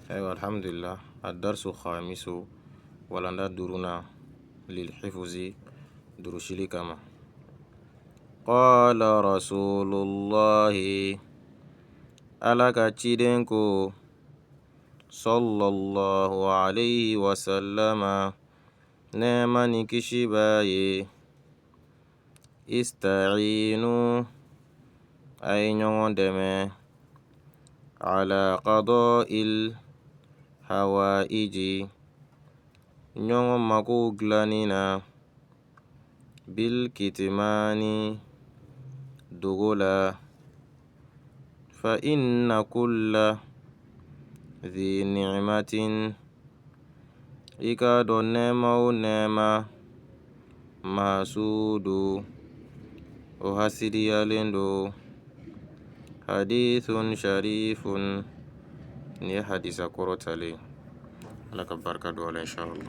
Ayiwa, alhamdulillah. Adarsu khamisu, walanda duurunan, lilhifuzi, durusili kama. Qala rasulullahi, Ala ka ciden ko, sallallahu alayhi wasallama, nɛɛma ni kisi b'a ye: ista'inu, a ye ɲɔgɔn dɛmɛ, ala qada'il hawaiji, ɲɔgɔn makow dilanni na, bilkitimani, dogo la, fa inna kulla dhi ni'matin, i k'a dɔn nɛɛma o nɛɛma, mahsudu, o hasidiyalen don. Hadithun sharifun, nin ye hadisa kɔrɔtalen. Ala ka barika don a la, inshallah.